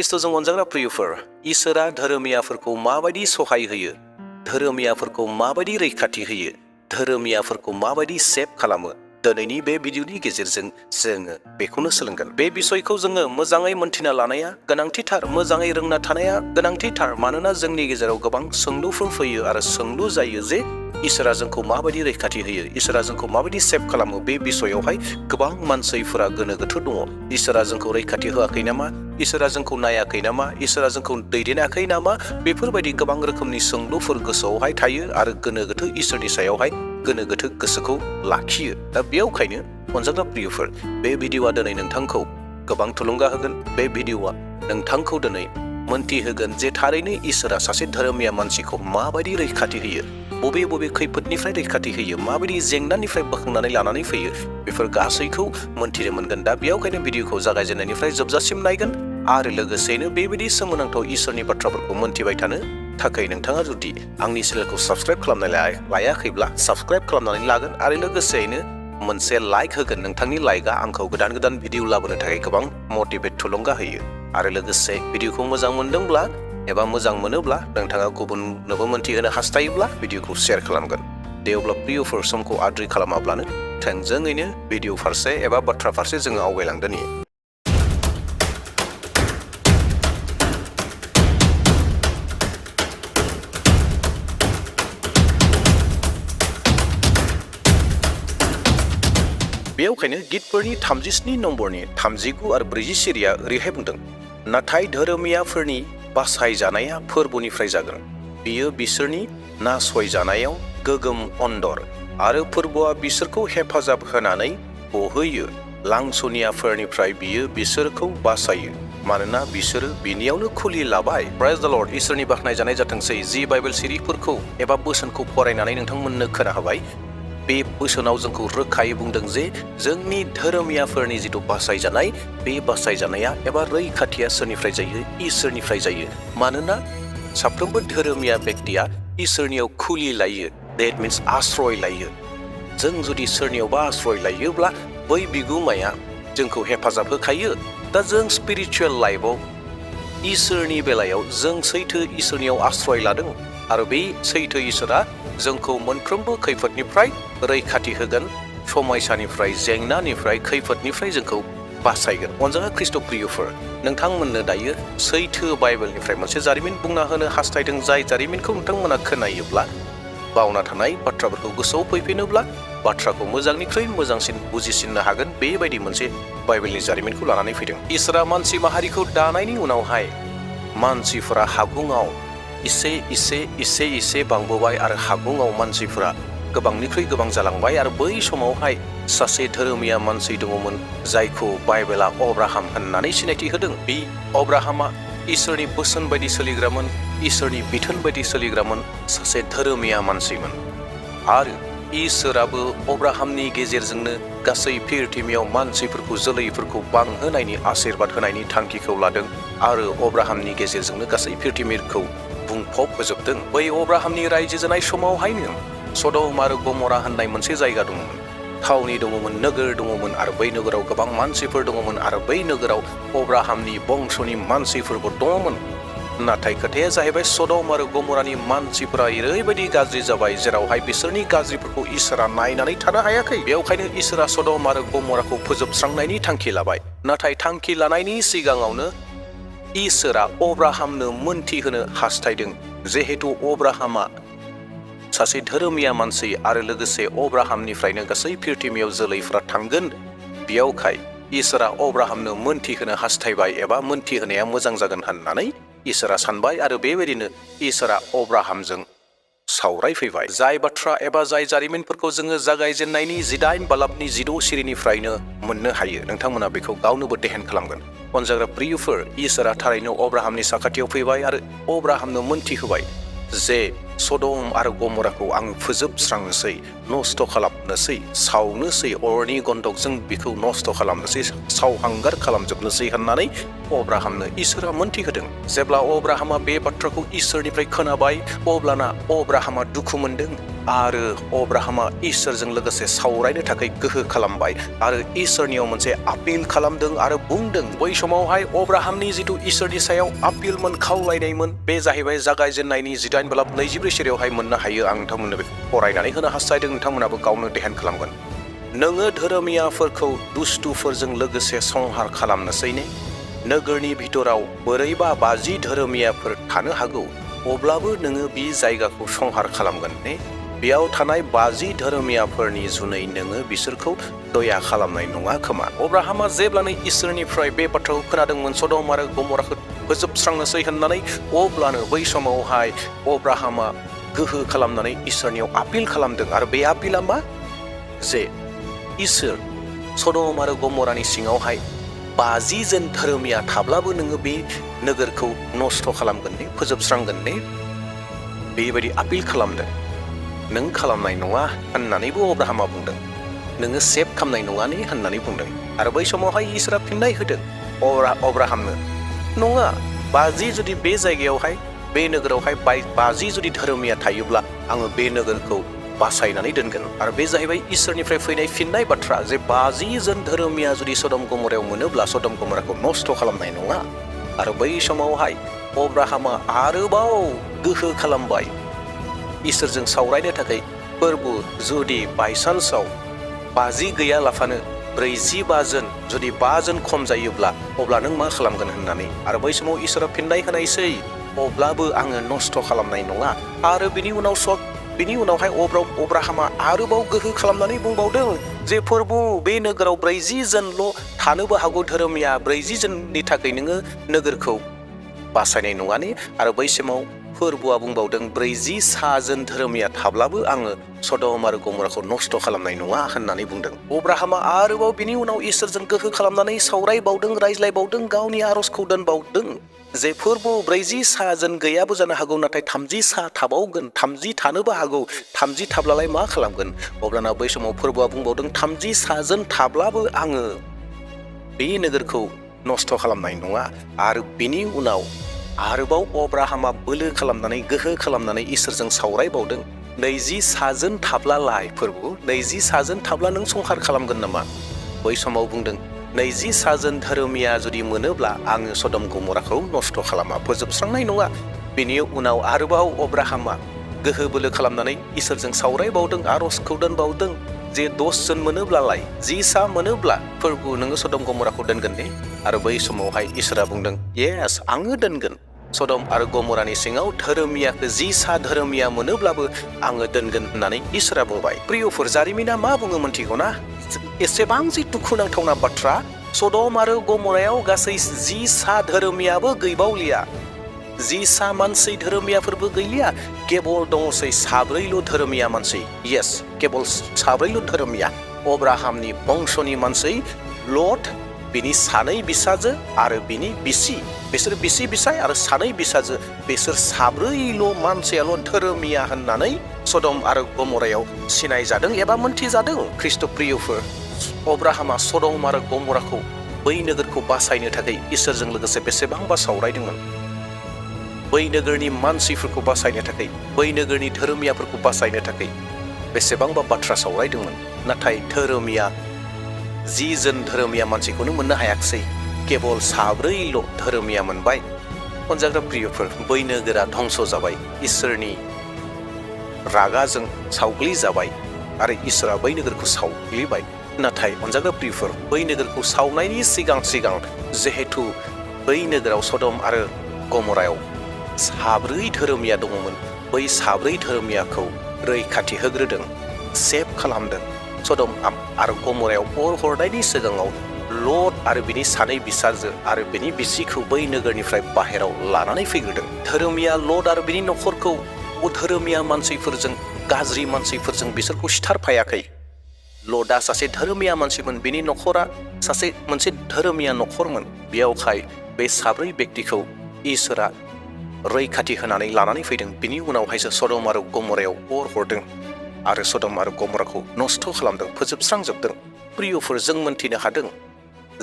ख्रिस्ट'जों अनजाग्रा प्रियफोर, इसोरा धोरोमियाफोरखौ माबायदि सहाय होयो, धोरोमियाफोरखौ माबायदि रैखाथि होयो, धोरोमियाफोरखौ माबायदि सेभ खालामो, दिनैनि बे भिडिअनि गेजेरजों जोङो बेखौनो सोलोंगोन। बे बिसयखौ जोङो मोजाङै मोनथिना लानाया गोनांथिथार, मोजाङै रोंना थानाया गोनांथिथार। मानोना जोंनि गेजेराव गोबां सोंलुफोर फैयो आरो सोंलु जायो जे इसोरा जोंखौ माबायदि रैखाथि होयो, इसोरा जोंखौ माबायदि सेभ खालामो। बे बिसयआवहाय गोबां मानसिफोरा गोनो गोथो दङ। इसोरा जोंखौ रैखाथि होआखै नामा, इसोरा जोंखौ नायाखै नामा, इसोरा जोंखौ दैदेनाखै नामा, बेफोरबायदि गोबां रोखोमनि सोंलुफोर गोसोआवहाय थायो आरो गोनो गोथो इसोरनि सायावहाय गोनो गोथो गोसोखौ लाखियो। दा बेयावखायनो अनजाग्रा प्रियफोर, बे भिडिअआ दिनै नोंथांखौ गोबां थुलुंगा होगोन। बे भिडिअआ नोंथांखौ दिनै मोनथिहोगोन जे थारैनो इसोरा सासे धोरोमिया मानसिखौ माबायदि रैखाथि होयो, बबे बबे खैफोदनिफ्राय रैखाथि होयो, माबायदि जेंनानिफ्राय बोखांनानै लानानै फैयो, बेफोर गासैखौ मोनथिनो मोनगोन। दा बेयावखायनो भिडिअखौ जागायजेननायनिफ्राय जोबजासिम नायगोन आरो लोगोसेनो बेबायदि सोमोनांथाव इसोरनि बाथ्राफोरखौ मोनथिबाय थानो थाखाय नोंथाङा जुदि आंनि चेनेलखौ साबस्क्राइब खालामनानै लायाखैब्ला साबस्क्राइब खालामनानै लागोन आरो लोगोसेयैनो मोनसे लाइक होगोन। नोंथांनि लाइकआ आंखौ गोदान गोदान भिडिअ लाबोनो थाखाय गोबां मटिभेट थुलुंगा होयो। आरो लोगोसे भिडिअखौ मोजां मोनदोंब्ला एबा मोजां मोनोब्ला नोंथाङा गुबुननोबो मोनथिहोनो हास्थायोब्ला भिडिअखौ शेयार खालामगोन। दे अब्ला प्रियफोर, समखौ आद्रि खालामाब्लानो थोंजोङैनो भिडिअ फारसे एबा बाथ्रा फारसे जोङो आवगायलांदोनि। बेयावखायनो गितफोरनि 37 नम्बरनि 39 आरो 40 सिरिया ओरैहाय बुंदों, नाथाय धोरोमियाफोरनि बासायजानाया फोरबोनिफ्राय जागोन। बियो बिसोरनि नासयजानायाव गोगोम अनदर आरो फोरबोआ बिसोरखौ हेफाजाब होनानै गहोयो। लांसनियाफोरनिफ्राय बियो बिसोरखौ बासायो, मानोना बिसोरो बिनियावनो खुलि लाबाय। प्रेज द लर्ड। इसोरनि बाख्नायजानाय जाथोंसै। जि बाइबेल सिरिफोरखौ एबा बोसोनखौ फरायनानै नोंथांमोननो खोनाहोबाय, बे बोसोनाव जोंखौ रोखायै बुंदों जे जोंनि धोरोमियाफोरनि जिथु बासायजानाय, बे बासायजानाया एबा रैखाथिया सोरनिफ्राय जायो? इसोरनिफ्राय जायो। मानोना साफ्रोमबो धोरोमिया बेक्तिया इसोरनियाव खुलि लायो। देट मिन्स आश्रय लायो। जों जुदि सोरनियावबा आश्रय लायोब्ला बै बिगुमाया जोंखौ हेफाजाब होखायो। दा जों स्पिरिचुवेल लाइफआव इसोरनि बेलायाव जों सैथो इसोरनियाव आश्रय लादों आरो बे सैथो इसोरा जोंखौ मोनफ्रोमबो खैफोदनिफ्राय रैखाथि होगोन, समायसानिफ्राय, जेंनानिफ्राय, खैफोदनिफ्राय जोंखौ बासायगोन। अनजाग्रा ख्रिस्ट' प्रियफोर, नोंथांमोननो दायो सैथो बाइबेलनिफ्राय मोनसे जारिमिन बुंना होनो हास्थायदों। जाय जारिमिनखौ नोंथांमोना खोनायोब्ला, बावना थानाय बाथ्राफोरखौ गोसोआव फैफिनोब्ला बाथ्राखौ मोजांनिख्रुइ मोजांसिन बुजिसिननो हागोन। बेबायदि मोनसे बाइबेलनि जारिमिनखौ लानानै फैदों। इसोरा मानसि माहारिखौ दानायनि उनावहाय मानसिफोरा हाबुङाव इसे बांबोबाय आरो हाबुङाव मानसिफोरा गोबांनिख्रुइ गोबां जालांबाय। आरो बै समावहाय सासे धोरोमिया मानसि दङमोन जायखौ बाइबेला अब्राहाम होननानै सिनायथि होदों। बे अब्राहामा इसोरनि बोसोन बायदि सोलिग्रामोन, इसोरनि बिथोन बायदि सोलिग्रामोन, सासे धोरोमिया मानसिमोन। आरो इसोराबो अब्राहामनि गेजेरजोंनो गासै पृथिबियाव मानसिफोरखौ, जोलैफोरखौ बांहोनायनि आशीर्बाद होनायनि थांखिखौ लादों आरो अब्राहामनि गेजेरजोंनो गासै पृथिबिखौ बुंफब होजोबदों। बै अब्राहामनि रायजो जानाय समावहायनो सदम आरो गमरा होननाय मोनसे जायगा दङमोन, थावनि दङमोन, नोगोर दङमोन आरो बै नोगोराव गोबां मानसिफोर दङमोन आरो बै नोगोराव अब्राहामनि बंस'नि मानसिफोरबो दङमोन। नाथाय खोथाया जाहैबाय, सदम आरो गमरानि मानसिफोरा ओरैबायदि गाज्रि जाबाय जेरावहाय बिसोरनि गाज्रिफोरखौ इसोरा नायनानै थानो हायाखै। बेवखायनो इसोरा सदम आरो गमराखौ फोजोबस्रांनायनि थांखि लाबाय। नाथाय थांखि लानायनि सिगाङावनो इसोरा अब्राहामनो मोनथिहोनो हास्थायदों, जिहेतु अब्राहामा सासे धोरोमिया मानसि आरो लोगोसे अब्राहामनिफ्रायनो गासै पृथिबियाव जोलैफ्रा थांगोन। बेयावखाय इसोरा अब्राहामनो मोनथिहोनो हास्थायबाय एबा मोनथिहोनाया मोजां जागोन होननानै इसोरा सानबाय आरो बेबायदिनो इसोरा अब्राहामजों सावरायफैबाय। जाय बाथ्रा एबा जाय जारिमिनफोरखौ जोङो जागायजेननायनि 18 बालाबनि 16 सिरिनिफ्रायनो मोननो हायो, नोंथांमोना बेखौ गावनोबो देहेन खालामगोन। अनजाग्रा प्रियफोर, इसोरा थारैनो अब्राहामनि साखाथियाव फैबाय आरो अब्राहामनो मोनथिहोबाय जे सदम आरो गमराखौ आङो फोजोबस्रांनोसै, नस्थ' खालामनोसै, सावनोसै, अरनि गन्दकजों बेखौ नस्थ' खालामनोसै, सावहांगार खालामजोबनोसै होननानै अब्राहामनो इसोरा मोनथिहोदों। जेब्ला अब्राहामा बे बाथ्राखौ इसोरनिफ्राय खोनाबाय, अब्लाना अब्राहामा दुखु मोनदों आरो अब्राहामा इसोरजों लोगोसे सावरायनो थाखाय गोहो खालामबाय आरो इसोरनियाव मोनसे आपिल खालामदों आरो बुंदों। बै समावहाय अब्राहामनि जिथु इसोरनि सायाव आपिलमोन, खावलायनायमोन, बे जाहैबाय जागायजेननायनि 18-23 सिरियावहाय मोननो हायो। आं नोंथांमोननो बेखौ फरायनानै होनो हास्थायदों, नोंथांमोनाबो गावनो ध्यान खालामगोन। नोङो धोरोमियाफोरखौ दुष्टुफोरजों लोगोसे संहार खालामनोसै ने? नोगोरनि भितराव बोरैबा 50 धोरोमियाफोर थानो हागौ, अब्लाबो नोङो बे जायगाखौ संहार खालामगोन ने? बेयाव थानाय 50 धोरोमियाफोरनि जुनै नोङो बिसोरखौ दया खालामनाय नङा खोमा। अब्राहामा जेब्लानो इसोरनिफ्राय बे बाथ्राखौ खोनादोंमोन, सदम आरो गमराखौ फोजोबस्रांनोसै होननानै, अब्लानो बै समावहाय अब्राहामा गोहो खालामनानै इसोरनियाव आपिल खालामदों। आरो बे आपिला मा? जे इसोर, सदम आरो गमरानि सिङावहाय 50 जन धोरोमिया थाब्लाबो नोङो बे नोगोरखौ नस्थ' खालामगोन ने? फोजोबस्रांगोन ने? बेबायदि आपिल खालामदों। नों खालामनाय नङा होननानैबो अब्राहामा बुंदों। नोङो सेभ खालामनाय नङा ने होननानै बुंदों। आरो बै समावहाय इसोरा फिननाय होदों अब्राहामनो, नङा, 50 जुदि बे जायगायावहाय, बे नोगोरावहाय 50 जुदि धोरोमिया थायोब्ला आङो बे नोगोरखौ बासायनानै दोनगोन। आरो बे जाहैबाय इसोरनिफ्राय फैनाय फिननाय बाथ्रा, जे 50 जन धोरोमिया जुदि सदम गमरायाव मोनोब्ला सदम गमराखौ नस्थ' खालामनाय नङा। आरो बै समावहाय अब्राहामा आरोबाव गोहो खालामबाय इसोरजों सावरायनो थाखाय। फोरबो जुदि बायसान्सआव 50 गैयालाफानो 45 जन, जुदि 5 जन खम जायोब्ला अब्ला नों मा खालामगोन होननानै। आरो बै समाव इसोरा फिननाय होनायसै, अब्लाबो आङो नस्थ' खालामनाय नङा। आरो बिनि उनावहाय अब्राहामा आरोबाव गोहो खालामनानै बुंबावदों जे फोरबो, बे नोगोराव 40 जनल' थानोबो हागौ धोरोमिया, 40 जननि थाखाय नोङो नोगोरखौ बासायनाय नङा ने? आरो बै समाव फोरबोआ बुंबावदों, 40 जन धोरोमिया थाब्लाबो आङो सदम आरो गमराखौ नस्थ' खालामनाय नङा होननानै बुंदों। अब्राहामा आरोबाव बिनि उनाव इसोरजों गोहो खालामनानै सावरायबावदों, रायज्लायबावदों, गावनि आर'जखौ दोनबावदों जे फोरबो, 40 जन गैयाबो जानो हागौ, नाथाय 30 थाबावगोन, 30 थानोबो हागौ, 30 थाब्लालाय मा खालामगोन? अब्लाना बै समाव फोरबोआ बुंबावदों, 30 जन थाब्लाबो आङो बे नोगोरखौ नस्थ' खालामनाय नङा। आरो बिनि उनाव आरोबाव अब्राहामा बोलो खालामनानै, गोहो खालामनानै इसोरजों सावरायबावदों, 20 जन थाब्लालाय फोरबो, 20 जन थाब्ला नों संहार खालामगोन नामा? बै समाव बुंदों, 20 जन धोरोमिया जुदि मोनोब्ला आङो सदम गमराखौ नस्थ' खालामा, फोजोबस्रांनाय नङा। बिनि उनाव आरोबाव अब्राहामा गोहो बोलो खालामनानै इसोरजों सावरायबावदों, आर'जखौ दोनबावदों जे 10 जन मोनोब्लालाय, 10 मोनोब्ला फोरबो, नोङो सदम गमराखौ दोनगोन ने? आरो बै समावहाय इसोरा बुंदों, येस, आङो दोनगोन। सदम आरो गमरानि सिङाव धोरोमियाखौ 10 धोरोमिया मोनोब्लाबो आङो दोनगोन होननानै इसोरा बुंबाय। प्रियफोर, जारिमिना मा बुङो मोनथिगौ ना? एसेबां जि दुखुनांथावना बाथ्रा, सदम आरो गमरायाव गासै 10 धोरोमियाबो गैबावलिया, 10 मानसि धोरोमियाफोरबो गैलिया, केबल दङसै 4ल' धोरोमिया मानसि। Yes, cable 4ल' धोरोमिया। अब्राहामनि बंशनि मानसि लट, बिनि 2 बिसाजो आरो बिनि बिसि, बिसोर बिसि बिसाय आरो 2 बिसाजो, बिसोर 4ल' मानसियाल' धोरोमिया होननानै सदम आरो गमरायाव सिनाय जादों एबा मोनथिजादों। ख्रिस्ट' प्रियफोर, अब्राहामा सदम आरो गमराखौ, बै नोगोरखौ बासायनो थाखाय इसोरजों लोगोसे बेसेबांबा सावरायदोंमोन। बै नोगोरनि मानसिफोरखौ बासायनो थाखाय, बै नोगोरनि धोरोमियाफोरखौ बासायनो थाखाय बेसेबांबा बाथ्रा सावरायदोंमोन। नाथाय धोरोमिया 10 जन धोरोमिया मानसिखौनो मोननो हायाखिसै, केबल 4ल' धोरोमिया मोनबाय। अनजाग्रा प्रियफोर, बै नोगोरा धंस जाबाय, इसोरनि रागाजों सावग्लिजाबाय आरो इसोरा बै नोगोरखौ सावग्लिबाय। नाथाय अनजाग्रा प्रियफोर, बै नोगोरखौ सावनायनि सिगां जिहेथु बै नोगोराव सदम आरो गमरायाव 4 धोरोमिया दङमोन, बै 4 धोरोमियाखौ रैखाथि होग्रोदों, सेभ खालामदों। सदम आरो गमरायाव अर हरनायनि सिगाङाव लट आरो बिनि 2 बिसाजो आरो बिनि बिसिखौ बै नोगोरनिफ्राय बाहेराव लानानै फैग्रोदों। धोरोमिया लट आरो बिनि न'खरखौ धोरोमिया मानसिफोरजों, गाज्रि मानसिफोरजों बिसोरखौ सिथारफायाखै। लटआ सासे धोरोमिया मानसिमोन, बिनि न'खरा मोनसे धोरोमिया न'खरमोन। बेयावहाय बे 4 बेक्तिखौ इसोरा रैखाथि होनानै लानानै फैदों। बिनि उनावहायसो सदम आरो गमरायाव अर हरदों आरो सदम आरो गमराखौ नस्थ' खालामदों, फोजोबस्रांजोबदों। प्रियफोर, जों मोनथिनो हादों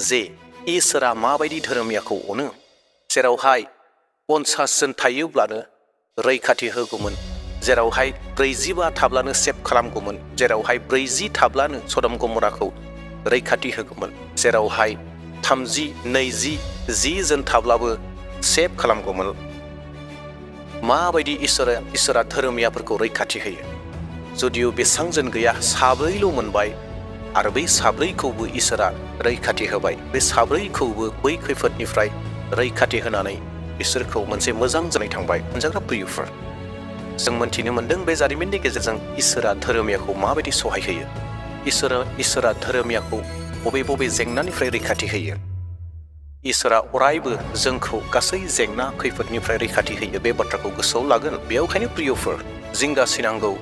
जे इसोरा माबायदि धोरोमियाखौ अनो, जेरावहाय 50 जन थायोब्लानो रैखाथि होगौमोन, जेरावहाय 45 थाब्लानो सेभ खालामगौमोन, जेरावहाय 40 थाब्लानो सदम गमराखौ रैखाथि होगौमोन, जेरावहाय 30, 20, 10 जन थाब्लाबो सेभ खालामगौमोन। माबायदि इसोरा धोरोमियाफोरखौ रैखाथि होयो। जुदिअ बेसां जन गैया, 4ल' मोनबाय आरो बै 4खौबो इसोरा रैखाथि होबाय। बे 4खौबो बै खैफोदनिफ्राय रैखाथि होनानै बिसोरखौ मोनसे मोजां जानाय थांबाय। अनजाग्रा प्रियफोर, जों मोनथिनो मोनदों बे जारिमिननि गेजेरजों इसोरा धोरोमियाखौ माबायदि सहाय होयो। इसोरा धोरोमियाखौ बबे जेंनानिफ्राय रैखाथि होयो। इसोरा अरायबो जोंखौ गासै जेंना खैफोदनिफ्राय रैखाथि होयो, बे बाथ्राखौ गोसोआव लागोन। बेयावखायनो प्रियफोर, जिंगासिनांगौ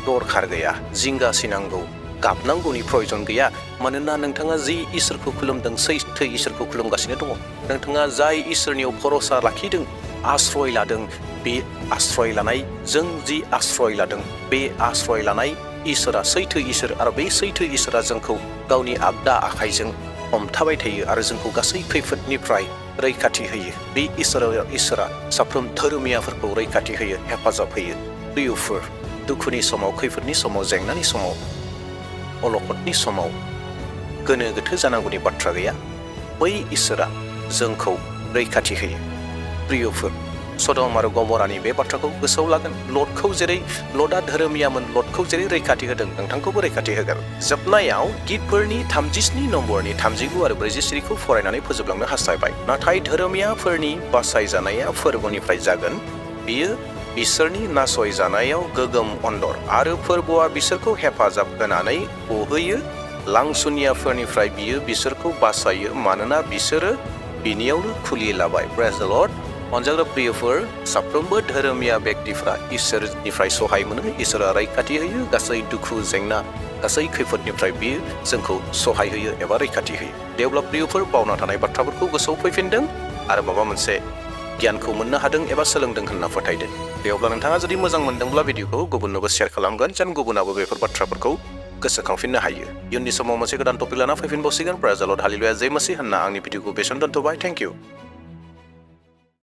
दरखार गैया, जिंगासिनांगौ गाबनांगौनि प्रयजन गैया। मानोना नोंथाङा जि इसोरखौ खुलुमदों, सैथो इसोरखौ खुलुमगासिनो दङ। नोंथाङा जाय इसोरनियाव भरसा लाखिदों, आश्रय लादों, बे आश्रय लानाय, जों जि आश्रय लादों, बे आश्रय लानाय इसोरा सैथो इसोर, आरो बे सैथो इसोरा जोंखौ गावनि आगदा आखाइजों हमथाबाय थायो आरो जोंखौ गासै खैफोदनिफ्राय रैखाथि होयो। बे इसोरा साफ्रोम धोरोमियाफोरखौ रैखाथि होयो, हेफाजाब होयो। प्रियफोर, दुखुनि समाव, खैफोदनि समाव, जेंनानि समाव, अलखदनि समाव गोनो गोथो जानांगौनि बाथ्रा गैया। बै इसोरा जोंखौ रैखाथि होयो। प्रियफोर, सदम आरो गमरानि बे बाथ्राखौ गोसोआव लागोन। लटआ धोरोमियामोन, लटखौ जेरै रैखाथि होदों, नोंथांखौबो रैखाथि होगोन। जोबनायाव गितफोरनि 37 नम्बरनि 39 आरो 44खौ फरायनानै फोजोबलांनो हास्थायबाय। नाथाय धोरोमियाफोरनि बासायजानाया फोरबोनिफ्राय जागोन। बियो बिसोरनि नासयजानायाव गोगोम अनदर, आरो फोरबोआ बिसोरखौ हेफाजाब होनानै गहोयो। लांसुनियाफोरनिफ्राय बियो बिसोरखौ बासायो, मानोना बिसोरो बिनियावनो खुलि लाबाय। प्रेज द लर्ड। अनजाग्रा प्रियफोर, साफ्रोमबो धोरोमिया व्यक्तिफ्रा इसोरनिफ्राय सहाय मोनो, इसोरा रैखाथि होयो। गासै दुखु जेंना, गासै खैफोदनिफ्राय बियो जोंखौ सहाय होयो एबा रैखाथि होयो। दे अब्ला प्रियफोर, बावना थानाय बाथ्राफोरखौ गोसोआव फैफिनदों आरो माबा मोनसे गियानखौ मोननो हादों एबा सोलोंदों होनना फोथायदों। दे अब्ला नोंथाङा जुदि मोजां मोनदोंब्ला भिडिअखौ गुबुननोबो शेयार खालामगोन, जेन गुबुनाबो बेफोर बाथ्राफोरखौ गोसोखांफिननो हायो। इयुननि समाव मोनसे गोदान टपिक लाना फैफिनबावसिगोन। प्रेज द लर्ड, हालेलुया, जय मसीह होनना आंनि भिडिअखौ बेसेन दोनथ'बाय। Thank you.